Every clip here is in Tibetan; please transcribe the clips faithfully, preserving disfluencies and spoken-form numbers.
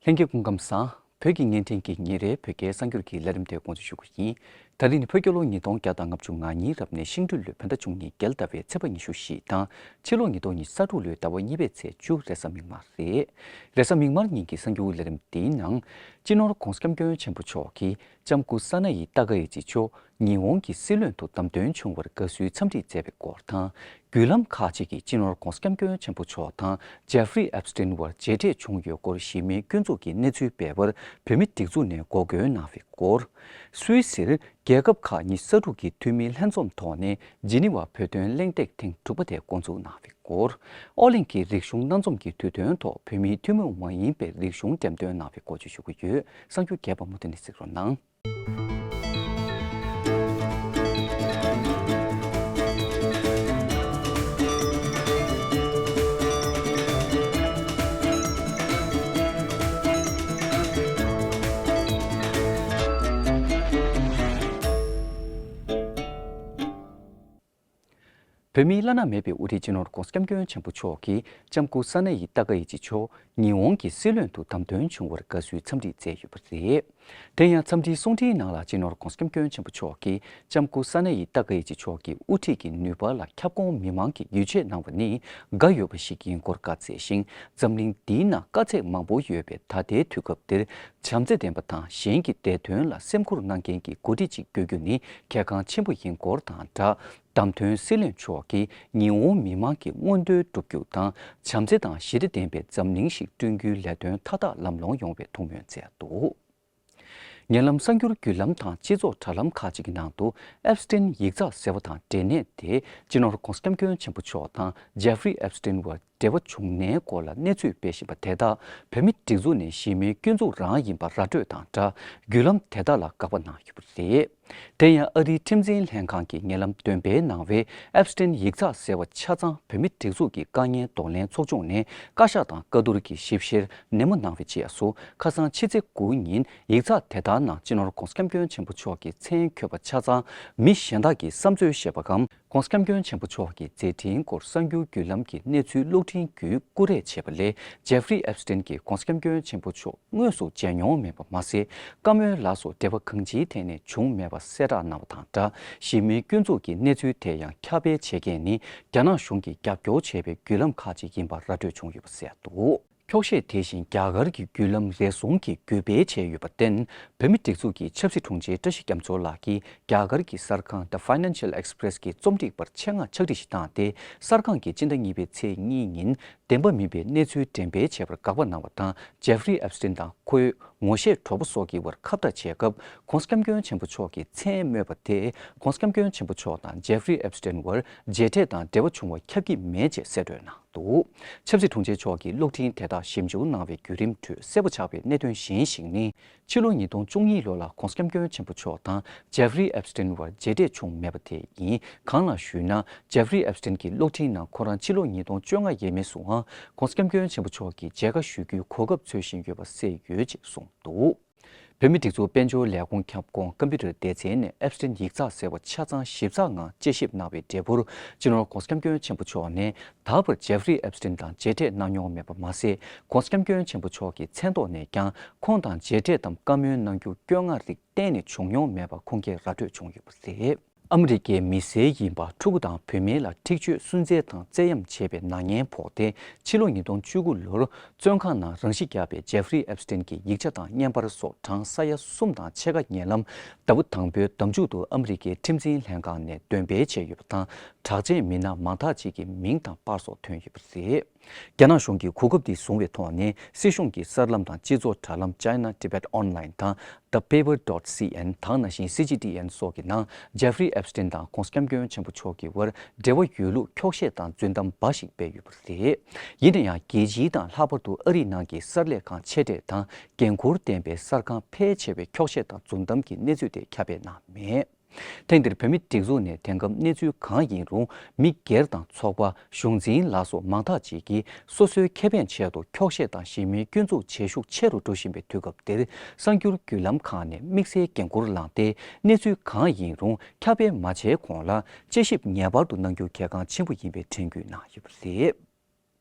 ལྷན་རྒྱས་སྐུ་ཁམས་བཟང་། བོད་ཀྱི་བརྙན་འཕྲིན་གྱི་ཉིན་རེའི་བོད་སྐད་གསར་འགྱུར་གྱི་ལས་རིམ་དེ་འགོ་འཛུགས་ཞུ་རྒྱུ་ཡིན། ད་རིང་ནི་བོད་རྒྱལ་ལོ་ཉིས་སྟོང་བརྒྱ་དང་ལྔ་བཅུ་ང་གཉིས་རབ་གནས་ཤིང་སྦྲུལ་ལོའི་བོད་ཟླ་བཅུ་གཉིས་རྒྱལ་ཟླ་བའི་ཚེས་པ་ཉི་ཤུ་བཞི་དང་། ཕྱི་ལོ་ཉིས་སྟོང་ཉི་ཤུ་རྩ་དྲུག་ལོའི་ཟླ་བ་གཉིས་པའི་ཚེས་བཅུ། རེས་གཟའ་མིག་དམར་རེད། རེས་གཟའ་མིག་དམར་ཉིན་གྱི་གསར་འགྱུར་ལས་རིམ་འདིའི་ནང་། སྤྱི་ནོར་༧གོང་ས་༧སྐྱབས་མགོན་ཆེན་པོ་མཆོག་གིས་ལྕམ་སྐུ་ས་ན་ཡི་ཏཱ་ཀ་ཡེ་ཅི་མཆོག་ཉི་ཧོང་གི་སྲིད་བློན་དུ་བདམས་ཐོན་བྱུང་བར་དགའ་བསུའི་འཚམས་འདྲི་མཛད་པའི་སྐོར་དང་། བརྒྱུད་ལམ་ཁག་ཅིག་གིས་སྤྱི་ནོར་༧གོང་ས་༧སྐྱབས་མགོན་ཆེན་པོ་མཆོག་དང་ཇེ་ཧྥི་རི་ཨེབ་སི་ཊིན་བར་མཇལ་འཕྲད་བྱུང་ཡོད་སྐོར་གཞིས་མེད་སྐྱོན་འཛུགས་ཀྱི་གནས་ཚུལ་སྤེལ་བར་བོད་མིའི་སྒྲིག་འཛུགས་ནས་འགོག་རྒོལ་གནང་བའི་སྐོར། སུད་སིར་རྒྱལ་ཁབ་ཁག་ཉི་ཤུ་རྩ་དྲུག་གི་འཐུས་མིའི་ལྷན་འཛོམས་ཐོག་ནས་ཇི་ནི་ཝ་བོད་དོན་གླེང་སྟེགས་ཐེངས་དྲུག་པ་དེ་འགོ་འཛུགས་གནང་བའི་སྐོར། ཨོ་གླིང་གི་རིག་གཞུང་སྣ་འཛོམས་ཀྱི་དུས་སྟོན་ཐོག་བོད་མིའི་ཐུན་མོང་མ་ཡིན་པའི་རིག་གཞུང་འགྲེམས་སྟོན་གནང་བའི་སྐོར་བཅས་ཞུ་གི་ཡོད། གསར་འགྱུར་རྒྱས་པ་མུ་མཐུད་ནས་གཟིགས་རོགས་གནང་། བོད་མིའི་བླ་ན་མེད་པའི་དབུ་ཁྲིད་སྤྱི་ནོར་༧གོང་ས་༧སྐྱབས་མགོན་ཆེན་པོ་མཆོག་གིས་ལྕམ་སྐུ་ས་ན་ཡི་ཏཱ་ཀ་ཡེ་ཅི་མཆོག་ཉི་ཧོང་གི་སྲིད་བློན་དུ་བདམས་ཐོན་བྱུང་བར་དགའ་བསུའི་འཚམས་འདྲི་མཛད་ཡོད་པ་རེད། དེ་ཡང་འཚམས་འདྲིའི་གསུང་འཕྲིན་ནང་ལ་སྤྱི་ནོར་༧གོང་ས་༧སྐྱབས་མགོན་ཆེན་པོ་མཆོག་གིས་ལྕམ་སྐུ་ས་ན་ཡི་ཏཱ་ཀ་ཡེ་ཅི་མཆོག་གི་དབུ་ཁྲིད་ཀྱི་ནུས་པ་ལ་ཁྱབ་ཁོངས་མི་མང་གིས་ཡིད་ཆེས་གནང་བ་ནི་དགའ་འོས་པ་ཞིག་ཡིན་སྐོར་བཀའ་སྩལ་ཞིང་། འཛམ་གླིང་འདིའི་ནང་དཀའ་ཚེགས་མང་པོ་ཡོད་པའི་ད་ལྟའི་དུས་སྐབས་འདིར་བྱམས་བརྩེ་ལྡན་པ་དང་གཞན་གྱི་བདེ་དོན་ལ་སེམས་ཁུར་གནང་མཁན་གྱི་འགོ་ཁྲིད་ཅིག་དགོས་རྒྱུ་ནི་གལ་འགངས་ཆེན་པོ་ཡིན་སྐོར་དང་སྦྲགས། བདམས་ཐོན་སྲིད་བློན་མཆོག་གིས་ཉི་ཧོང་མི་མང་གི་མངོན་འདོད་བསྒྲུབ་རྒྱུ་དང་། བྱམས་བརྩེ་དང་ཞི་བདེ་ལྡན་པའི་འཛམ་གླིང་ཞིག་བསྐྲུན་རྒྱུའི་ལས་དོན་མཐའ་དག་ལམ་ལྷོང་ཡོང་བའི་ཐུགས་སྨོན་མཛད་འདུག། ཉེ་ལམ་གསར་འགྱུར་བརྒྱུད་ལམ་དང་སྤྱི་ཚོགས་དྲ་ལམ་ཁག་ཅིག་གི་ནང་དུ་ཨེབ་སི་ཊིན་ཡིག་ཚགས་ཟེར་བ་དང་འབྲེལ་གནས་དེ་སྤྱི་ནོར་༧གོང་ས་༧སྐྱབས་མགོན་ཆེན་པོ་མཆོག་དང་ཇེ་ཧྥི་རི་ཨེབ་སི་ཊིན་བར་འབྲེལ་བ་བྱུང་གནས་སྐོར་ལ་གནས་ཚུལ་སྤེལ་བཞིན་པ་དེ་དག་བོད་མིའི་སྒྲིག་འཛུགས་ནས་གཞིས་མིའི་སྐྱོན་འཛུགས་རང་ཡིན་པ་ར་སྤྲོད་དང་སྦྲགས་བརྒྱུད་ལམ་དེ་དག་ལ་དགག་པ་གནང་ཡོད་པ་རེད། དེ་ཡང་ཨ་རིའི་ཁྲིམས་འཛིན་ལྷན་ཁང་གིས་ཉེ་ལམ་འདོན་སྤེལ་གནང་བའི་ཨེབ་སི་ཊིན་ཡིག་ཚགས་ཟེར་བ་ཆ་ཚང་བོད་མིའི་སྒྲིག་འཛུགས་ཀྱི་དཀའ་ངལ་གདོང་ལེན་ཚོགས་ཆུང་ནས་བཀའ་ཤག་དང་བཀའ་བསྡུར་གྱིས་ཞིབ་བཤེར་ནན་མོ་གནང་བའི་རྗེས་སུ་ཁ་སང་ཕྱི་ཚེས་དགུ་ཉིན་ཡིག་ཚགས་དེ་དག་ནང་སྤྱི་ནོར་༧གོང་ས་༧སྐྱབས་མགོན་ཆེན་པོ་མཆོག་གི་མཚན་འཁོད་པ་ཆ་ཚང་མི་གཞན་དག་གིས་བསམ་ཚུལ་བཤད་པ་གམ། ༸གོང་ས་༸སྐྱབས་མགོན་ཆེན་པོ་མཆོག་གི་མཛད་འཕྲིན་སྐོར་གསར་འགྱུར་བརྒྱུད་ལམ་གྱི་གནས་ཚུལ་གློག་འཕྲིན་བརྒྱུད་བསྐུར་རེས་བྱས་པ་ལས་ཇེ་ཧྥི་རི་ཨེབ་སི་ཊིན་གྱིས་༸གོང་ས་༸སྐྱབས་མགོན་ཆེན་པོ་མཆོག་དངོས་སུ་མཇལ་མྱོང་མེད་པ་མ་ཟད། བཀའ་མོལ་ལ་སོགས་འབྲེལ་བ་གང་ཅིའི་ཐད་ནས་བྱུང་མེད་པ་གསལ་བསྒྲགས་གནང་བ་དང་སྦྲགས། གཞིས་མིའི་སྐྱོན་འཛུགས་ཀྱི་གནས་ཚུལ་དེ་ཡང་ཁྱབ་སྤེལ་བྱེད་མཁན་ནི་རྒྱ་ནག་གཞུང་གིས་རྒྱབ་སྐྱོར་བྱས་པའི་བརྒྱུད་ལམ་ཁག་ཅིག་ཡིན་པ་ར་སྤྲོད་བྱུང་ཡོད་པ་གསལ་འདུག། འཁྱོག་བཤད་དེ་བཞིན་རྒྱ་གར་གྱི་བརྒྱུད་ལམ་རེ་ཟུང་གིས་བརྒྱུད་སྤེལ་བྱས་ཡོད་པར་བརྟེན། བོད་མིའི་སྒྲིག་འཛུགས་ཀྱི་ཆབ་སྲིད་དྲུང་ཆེ་བཀྲ་ཤིས་རྒྱ་མཚོ་ལགས་ཀྱིས་རྒྱ་གར་གྱི་གསར་ཁང་The Financial Express གྱི་རྩོམ་སྒྲིག་པར་ཆེད་མངགས་ཕྱག་བྲིས་ཤིག་བཏང་སྟེ། གསར་ཁང་གིས་སྤྱི་ཟླ་གཉིས་པའི་ཚེས་གཉིས་ཉིན་བདེན་པ་མིན་པའི་གནས་ཚུལ་འགྲེམས་སྤེལ་བྱས་པར་དགག་པ་གནང་བ་དང་། ཇེ་ཧྥི་རི་ཨེབ་སི་ཊིན་དང་ཁོའི་ངོ་ཤེས་གྲོགས་པོ་སོགས་ཀྱི་དབར་ཁ་བརྡ་བྱས་སྐབས། ༸གོང་ས་༸སྐྱབས་མགོན་ཆེན་པོ་མཆོག་གི་མཚན་སྨོས་པ་དེས་༸གོང་ས་༸སྐྱབས་མགོན་ཆེན་པོ་མཆོག་དང་ཇེ་ཧྥི་རི་ཨེབ་སི་ཊིན་བར་མཇལ་འཕྲད་དང་འབྲེལ་བ་བྱུང་བ་ཁྱབ་ཀྱི་མེད་ཅེས་གསལ་བཀྲོལ་གནང་འདུག། ཆབ་སྲིད་དྲུང་ཆེ་མཆོག་གིས་གློག་འཕྲིན་དེ་དག་ཞིབ་འཇུག་གནང་བའི་བརྒྱུད་རིམ་ཁྲོད་གསལ་པོ་ཆགས་པའི་གནད་དོན་གཞན་ཞིག་ནི། ཕྱི་ལོ་ཉིས་སྟོང་བཅུ་གཉིས་ལོ་ལ་༸གོང་ས་༸སྐྱབས་མགོན་ཆེན་པོ་མཆོག་དང་ཇེ་ཧྥི་རི་ཨེབ་སི་ཊིན་བར་མཇལ་འཕྲད་བྱུང་མེད་པ་དེ་ཡིན། གང་ལགས་ཞུས་ན། ཇེ་ཧྥི་རི་ཨེབ་སི་ཊིན་གྱིས་གློག་འཕྲིན་ནང་ཁོ་རང་ཕྱི་ལོ་ཉིས་སྟོང་བཅོ་ལྔ་ཡས་མས་སུའང་༸གོང་ས་༸སྐྱབས་མགོན་ཆེན་པོ་མཆོག་གི་མཇལ་ཁ་ཞུ་རྒྱུའི་གོ་སྐབས་འཚོལ་བཞིན་ཡོད་པ་གསལ་ཡོད་ཅེས་གསུངས་འདུག། བོད་མིའི་སྒྲིག་འཛུགས་དཔལ་འབྱོར་ལས་ཁུངས་ཁྱབ་ཁོངས་ཀམ་པུ་ཊར་སྡེ་ཚན་ནས་ཨེབ་སི་ཊིན་ཡིག་ཚགས་ཟེར་བ་ཆ་ཚང་ཞིབ་ཚགས་ངང་དཔྱད་ཞིབ་གནང་བའི་འབྲས་བུར། སྤྱི་ནོར་༸གོང་ས་༸སྐྱབས་མགོན་ཆེན་པོ་མཆོག་ནས་ད་བར་ཇེ་ཧྥི་རི་ཨེབ་སི་ཊིན་དང་མཇལ་འཕྲད་གནང་མྱོང་མེད་པ་མ་ཟད། ༸གོང་ས་༸སྐྱབས་མགོན་ཆེན་པོ་མཆོག་གི་མཚན་ཐོག་ནས་ཀྱང་ཁོང་དང་མཇལ་འཕྲད་དམ་བཀའ་མོལ་གནང་རྒྱུ་བསྐྱོད་མངགས་རིགས་གཏན་ནས་བྱུང་མྱོང་མེད་པ་ཁུངས་སྐྱེལ་ར་སྤྲོད་བྱུང་ཡོད་པ་རེད། ཨ་མི་རི་ཀའི་མི་སེར་ཡིན་པ་ཕྲུ་གུ་དང་བུད་མེད་ལ་འཁྲིག་སྤྱོད་སུན་གཙེར་དང་བཙན་གཡེམ་བྱས་པའི་ནག་ཉེས་ཕོག་སྟེ། ཕྱི་ལོ་ཉིས་སྟོང་བཅུ་དགུ་ལོར་བཙོན་ཁང་ནང་རང་ཤི་བརྒྱབ་པའི་ཇེ་ཧྥི་རི་ཨེབ་སི་ཊིན་གྱི་ཡིག་ཆ་དང་བརྙན་པར་སོགས་གྲངས་ས་ཡ་གསུམ་དང་ཕྱེད་ཀ་ཉེ་ལམ་ཟླ་བ་དང་པོའི་ཟླ་མཇུག་ཏུ་ཨ་མི་རི་ཀའི་ཁྲིམས་འཛིན་ལྷན་ཁང་ནས་འདོན་སྤེལ་བྱས་ཡོད་པ་དང་། གྲགས་ཅན་མི་སྣ་མང་དག་ཅིག་གི་མིང་དང་པར་སོགས་ཐོན་ཡོད་པ་རེད། རྒྱ་ནག་གཞུང་གིས་གོ་སྐབས་འདི་བཟུང་བའི་ཐོག་ནས། སྲིད་གཞུང་གི་གསར་ལམ་དང་སྤྱི་ཚོགས་དྲ་ལམ་China Tibet Online དང་The Paper dot C N དང་ནང་བཞིན་སི་ཇི་ཊི་ཨེན་སོགས་ཀྱི་ནང་ཇེ་ཧྥི་རི་ཨེབ་སི་ཊིན་དང་༸གོང་ས་༸སྐྱབས་མགོན་ཆེན་པོ་མཆོག་གི་བར་འབྲེལ་བ་ཡོད་ལུགས་འཁྱོག་བཤད་དང་རྫུན་གཏམ་འབའ་ཞིག་སྤེལ་ཡོད་པ་རེད། ཡིན་ན་ཡང་། རྒྱལ་སྤྱིའི་དང་ལྷག་པར་དུ་ཨ་རིའི་ནང་གི་གསར་ལས་ཁང་ཆེ་གྲས་དང་འགན་འཁུར་ལྡན་པའི་གསར་ཁང་ཕལ་ཆེ་བས་འཁྱོག་བཤད་དང་རྫུན་གཏམ་གྱི་གནས་ཚུལ་དེ་ཁྱབ་སྤེལ་གནང་མེད། ཐེངས་འདིར་བོད་མིའི་སྒྲིག་འཛུགས་ནས་དེང་སྐབས་གནས་ཚུལ་གང་ཡིན་རུང་མི་སྒེར་དང་ཚོགས་པ། གཞུང་འཛིན་ལ་སོགས་མང་དག་ཅིག་གིས་སོ་སོའི་ཁེ་ཕན་ཆེད་དུ་འཁྱོག་བཤད་དང་གཞིས་མིའི་སྐྱོན་འཛུགས་བྱེད་ཤུགས་ཆེ་རུ་འགྲོ་བཞིན་པའི་དུས་སྐབས་འདིར། གསར་འགྱུར་བརྒྱུད་ལམ་ཁག་ནས་དམིགས་བསལ་འགན་འཁུར་བླངས་ཏེ། གནས་ཚུལ་གང་ཡིན་རུང་ཁྱབ་སྤེལ་མ་བྱས་གོང་ལ་དཔྱད་ཞིབ་ངེས་པར་དུ་གནང་རྒྱུ་གལ་འགངས་ཆེན་པོ་ཡིན་པའི་དྲན་སྐུལ་གནང་ཡོད་པ་རེད།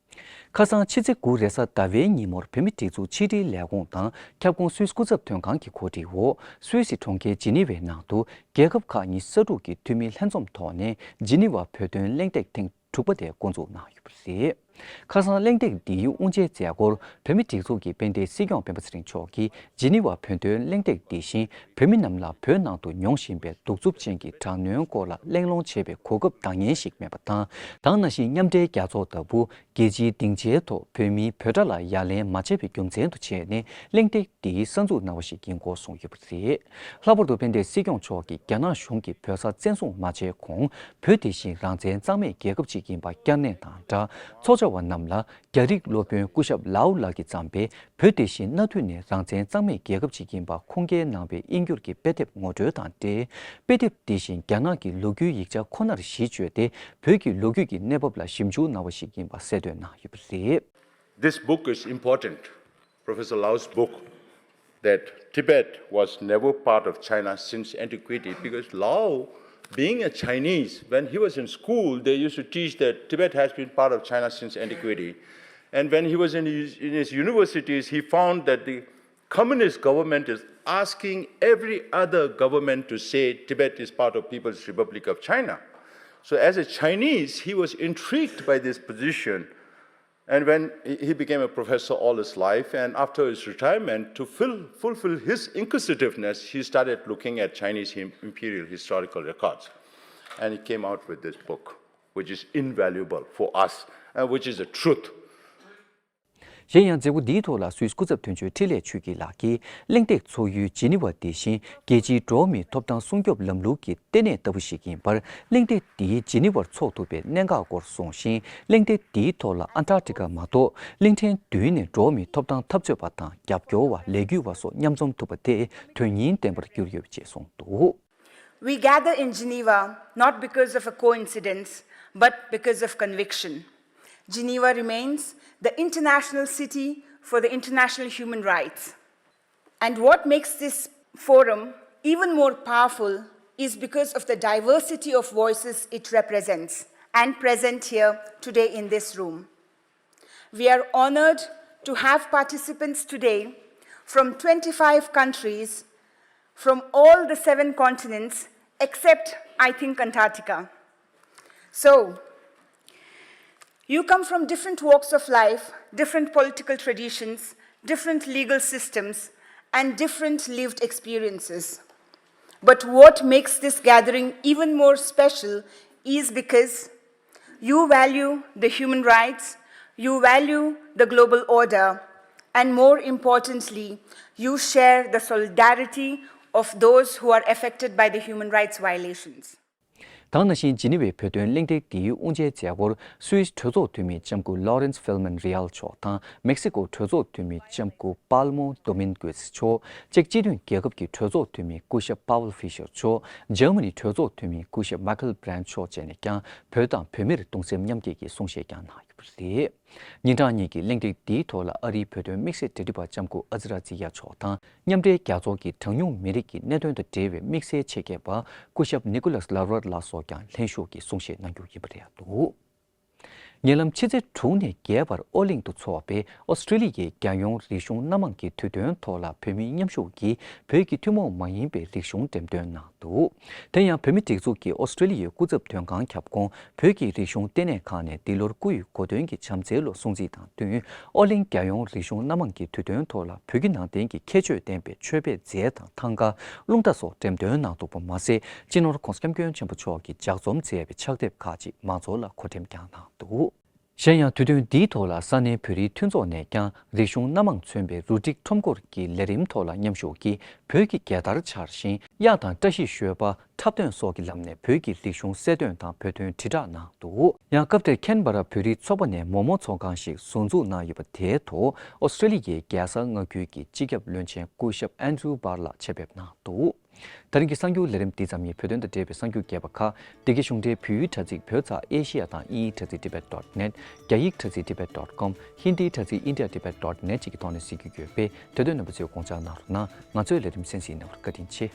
ཁ་སང་ཕྱི་ཚེས་དགུ་རེས་གཟའ་ཟླ་བའི་ཉིན་མོར་བོད་མི་སྒྲིག་འཛུགས་ཕྱི་དྲིལ་ལས་ཁུངས་དང་ཁྱབ་ཁོངས་སུད་སི་སྐུ་ཚབ་དོན་ཁང་གི་གོ་སྒྲིག་འོག་སུད་སི་གྲོང་ཁྱེར་ཇི་ནི་ཝའི་ནང་དུ་རྒྱལ་ཁབ་ཁག་གཉིས་ས་དྲུག་གི་འཐུས་མིའི་ལྷན་འཛོམས་ཐོག་ནས་ཇི་ནི་ཝ་བོད་དོན་གླེང་སྟེགས་ཐེངས་དྲུག་པ་དེ་འགོ་འཛུགས་གནང་ཡོད་པ་རེད། ཁ་སང་གླེང་སྟེགས་འདིའི་དབུ་འབྱེད་མཛད་སྒོར་བོད་མི་སྒྲིག་འཛུགས་ཀྱི་དཔལ་ལྡན་སྲིད་སྐྱོང་སྤེན་པ་ཚེ་རིང་མཆོག་གིས་ཇི་ནི་ཝ་བོད་དོན་གླེང་སྟེགས་འདི་བཞིན་བོད་མི་རྣམས་ལ་བོད་ནང་དུ་མྱོང་བཞིན་པའི་གདུག་རྩུབ་ཅན་གྱི་དྲག་གནོན་སྐོར་ལ་གླེང་སློང་བྱེད་པའི་གོ་སྐབས་འདང་ངེས་ཤིག་མེད་པ་དང་། དེ་ནང་བཞིན་མཉམ་འབྲེལ་རྒྱལ་ཚོགས་ལྟ་བུ་རྒྱལ་སྤྱིའི་སྡིངས་ཆའི་ཐོག་བོད་མིའི་བོད་སྒྲ་ལ་ཡ་ལན་མ་བྱས་པའི་རྒྱུ་མཚན་དུ་བྱས་ནས་གླེང་སྟེགས་འདིའི་གསར་འཛུགས་གནང་བ་ཞིག་ཡིན་སྐོར་གསུངས་ཡོད་པ་རེད། ལྷག་པར་དུ་དཔལ་ལྡན་སྲིད་སྐྱོང་མཆོག་གིས་རྒྱ་ནག་གཞུང་གིས་བོད་ས་བཙན་བཟུང་མ་བྱས་གོང་བོད་དེ་བཞིན་རང་བཙན་གཙང་མའི་རྒྱལ་ཁབ་ཅིག་ཡིན་པ་བསྐྱར་ནན་དང་སྦྲགས། ཚོགས་བཅར་བ་རྣམས་ལ་རྒྱ་རིགས་སློབ་དཔོན་སྐུ་ཞབས་ལའོ་ལགས་ཀྱིས་བརྩམས་པའི་བོད་དེ་བཞིན་གནའ་དུས་ནས་རང་བཙན་གཙང་མའི་རྒྱལ་ཁབ་ཅིག་ཡིན་པ་ཁུངས་སྐྱེལ་གནང་བའི་དབྱིན་སྒྱུར་གྱི་དཔེ་དེབ་ངོ་སྤྲོད་དང་འབྲེལ། དཔེ་དེབ་དེ་བཞིན་རྒྱ་ནག་གི་ལོ་རྒྱུས་ཡིག་ཆ་ཁོ་ནར་གཞི་བཅོལ་ཏེ་བོད་ཀྱི་ལོ་རྒྱུས་ཀྱི་གནས་བབ་ལ་ཞིབ་འཇུག་གནང་བ་ཞིག་ཡིན་པ་གསལ་སྟོན་གནང་ཡོད་པ་རེད། This book is important, Professor Lao's book, that Tibet was never part of China since antiquity, because Lao, being a Chinese, when he was in school, they used to teach that Tibet has been part of China since antiquity. And when he was in his, in his universities, he found that the communist government is asking every other government to say Tibet is part of People's Republic of China. So, as a Chinese, he was intrigued by this position. And when he he became a professor all his life, and after his retirement, to fill, fulfill his inquisitiveness, he started looking at Chinese him- imperial historical records. And he came out with this book, which is invaluable for us, and which is the truth. གཞན་ཡང་མཛད་སྒོ་འདིའི་ཐོག་ལ་སུད་སི་སྐུ་ཚབ་དོན་གཅོད་འཕྲིན་ལས་ཆོས་སྐྱིད་ལགས་ཀྱིས་གླེང་སྟེགས་ཚོགས་ཡུལ་ཇི་ནི་ཝ་འདི་བཞིན་རྒྱལ་སྤྱིའི་འགྲོ་བ་མིའི་ཐོབ་ཐང་སྲུང་སྐྱོབ་ལམ་ལུགས་ཀྱི་ལྟེ་གནས་ལྟ་བུ་ཞིག་ཡིན་པར། གླེང་སྟེགས་འདིའི་ཇི་ནི་ཝར་འཚོགས་ཐུབ་པའི་གནད་འགག་སྐོར་གསུངས་ཤིང་། གླེང་སྟེགས་འདིའི་ཐོག་ལ་ཨན་ཊར་ཀི་ཀ་མ་གཏོགས་གླིང་ཕྲན་བདུན་ནས་འགྲོ་བ་མིའི་ཐོབ་ཐང་འཐབ་རྩོད་པ་དང་རྒྱབ་སྐྱོར་བ་ལས་འགུལ་བ་སོགས་མཉམ་འཛོམས་ཐུབ་པ་དེ་དོན་སྙིང་ལྡན་པར་གྱུར་ཡོད་ཅེས་གསུངས་འདུག། We gather in Geneva not because of a coincidence, but because of conviction. Geneva remains the international city for the international human rights. And what makes this forum even more powerful is because of the diversity of voices it represents and present here today in this room. We are honored to have participants today from twenty-five countries, from all the seven continents except, I think, Antarctica. So, you come from different walks of life, different political traditions, different legal systems, and different lived experiences. But what makes this gathering even more special is because you value the human rights, you value the global order, and more importantly, you share the solidarity of those who are affected by the human rights violations. དེ་ནང་བཞིན་ཇི་ནི་ཝའི་བོད་དོན་གླེང་སྟེགས་འདིའི་དབུ་འབྱེད་མཛད་སྒོར་སུད་སི་གྲོས་ཚོགས་འཐུས་མི་ལྕམ་སྐུ་ལོ་རེན་སི་ཕེལ་མན་རི་ཨལ་མཆོག་དང་མེག་སི་ཀོ་གྲོས་ཚོགས་འཐུས་མི་ལྕམ་སྐུ་པཱལ་མོ་དོ་མིན་ཀུས་མཆོག་ཅེཀ་སྤྱི་མཐུན་རྒྱལ་ཁབ་ཀྱི་གྲོས་ཚོགས་འཐུས་མི་སྐུ་ཞབས་པཱ་ཝལ་ཧྥི་ཤར་མཆོག་འཇར་མ་ནི་གྲོས་ཚོགས་འཐུས་མི་སྐུ་ཞབས་མཱ་ཁལ་བྷི་རན་ཊི་མཆོག་བཅས་ནས་ཀྱང་བོད་དང་བོད་མིར་གདུང་སེམས་མཉམ་སྐྱེད་ཀྱི་གསུང་བཤད་ཀྱང་གནང་ཡོད་པ་རེད། ཉིན་གྲངས་གཉིས་ཀྱི་གླེང་སྟེགས་འདིའི་ཐོག་ལ་ཨ་རིའི་བོད་དོན་དམིགས་བསལ་འབྲེལ་མཐུད་པ་ལྕམ་སྐུ་ཨ་ཛི་ར་ཛི་ཡ་མཆོག་དང་། མཉམ་འབྲེལ་རྒྱལ་ཚོགས་ཀྱི་གྲངས་ཉུང་མི་རིགས་ཀྱི་གནད་དོན་དང་འབྲེལ་བའི་དམིགས་བསལ་ཆེད་མཁས་པ་སྐུ་ཞབས་ནི་ཀོ་ལཱས་ལར་ཝར་ལགས་སོགས་ཀྱང་ལྷན་ཞུགས་ཀྱིས་གསུང་བཤད་གནང་རྒྱུ་ཡིན་པ་རེད་འདུག། ཉེ་ལམ་ཕྱི་ཚེས་དྲུག་ནས་བརྒྱད་བར་ཨོ་གླིང་དུ་འཚོགས་པའི་ཨོ་སི་ཀྲི་ལི་ཡའི་རྒྱལ་ཡོངས་རིག་གཞུང་སྣ་མང་གི་དུས་སྟོན་ཐོག་ལ་བོད་མིའི་མཉམ་ཞུགས་ཀྱིས་བོད་ཀྱི་ཐུན་མོང་མ་ཡིན་པའི་རིག་གཞུང་འགྲེམས་སྟོན་གནང་འདུག། དེ་ཡང་བོད་མི་སྒྲིག་འཛུགས་ཀྱི་ཨོ་སི་ཀྲི་ལི་ཡའི་སྐུ་ཚབ་དོན་ཁང་ཁྱབ་ཁོངས་བོད་ཀྱི་རིག་གཞུང་ལྟེ་གནས་ཁང་ནས་འདི་ལོར་སྐུ་ཡི་གོ་སྟོན་གྱི་བྱམས་བརྩེའི་ལོ་སྲུང་བརྩི་དང་བསྟུན། ཨོ་གླིང་རྒྱལ་ཡོངས་རིག་གཞུང་སྣ་མང་གི་དུས་སྟོན་ཐོག་ལ་བོད་བརྒྱུད་ནང་བསྟན་གྱི་ཁྱད་ཆོས་ལྡན་པའི་མཆོད་པའི་རྫས་དང་ཐང་ག་རླུང་རྟ་སོགས་འགྲེམས་སྟོན་གནང་འདུག་པ་མ་ཟད། སྤྱི་ནོར་༧གོང་ས་༧སྐྱབས་མགོན་ཆེན་པོ་མཆོག་གིས་ལྗགས་རྩོམ་མཛད་པའི་ཕྱག་དེབ་ཁག་ཅིག་མང་ཚོགས་ལ་མཁོ་འགྲེམས་ཀྱང་གནང་འདུག། གཞན་ཡང་དུས་སྟོན་འདིའི་ཐོག་ལ་ས་གནས་བོད་རིགས་མཐུན་ཚོགས་ནས་ཀྱང་རིག་གཞུང་སྣ་མང་མཚོན་པའི་རུ་སྒྲིག་ཁྲོམ་སྐོར་གྱི་ལས་རིམ་ཐོག་ལ་མཉམ་ཞུགས་ཀྱིས་བོད་ཀྱི་རྒྱལ་དར་འཕྱར་ཞིང་གཡག་དང་བཀྲ་ཤིས་ཞོལ་པ་འཁྲབ་སྟོན་སོགས་ཀྱི་ལམ་ནས་བོད་ཀྱི་རིག་གཞུང་གསལ་སྟོན་དང་བོད་དོན་དྲིལ་བསྒྲགས་གནང་འདུག། ཡང་སྐབས་དེར་ཁེན་བྷ་ར་བོད་རིགས་ཚོགས་པ་ནས་མོག་མོག་ཚོང་ཁང་ཞིག་ཟུར་འཛུགས་གནང་ཡོད་པ་དེའི་ཐོག་ཨོ་སི་ཀྲི་ལི་ཡའི་རྒྱལ་ས་མངའ་ཁུལ་གྱི་སྤྱི་ཁྱབ་བློན་ཆེན་སྐུ་ཞབས་ཨན་ཌྲུ་བྷར་ལགས་ཆེད་ཕེབས་གནང་འདུག། ད་རིང་གི་གསར་འགྱུར་ལས་རིམ་འདི་ཙམ་ཡིན། བོད་དོན་དང་འབྲེལ་བའི་གསར་འགྱུར་རྒྱས་པ་ཁག་བདེ་སྐྱིད་གཞུང་འབྲེལ་བོད་ཡིག་དྲ་ཚིགས་བོད་ཙ་ཨེ་ཤི་ཡ་དང་དབྱིན་ཡིག་དྲ་ཚིགས་tibet dot net། རྒྱ་ཡིག་དྲ་ཚིགས་tibet dot com། ཧིན་དིའི་དྲ་ཚིགས india tibet dot net་བཅས་ཀྱི་ཐོག་ནས་གཟིགས་རྒྱུ་ཡོད་པས། དེ་དོན་རྣམ་པ་ཚོས་དགོངས་འཇགས་གནང་རོགས་གནང་། ང་ཚོའི་ལས་རིམ་གསན་གཟིགས་གནང་བར་བཀའ་དྲིན་ཆེ།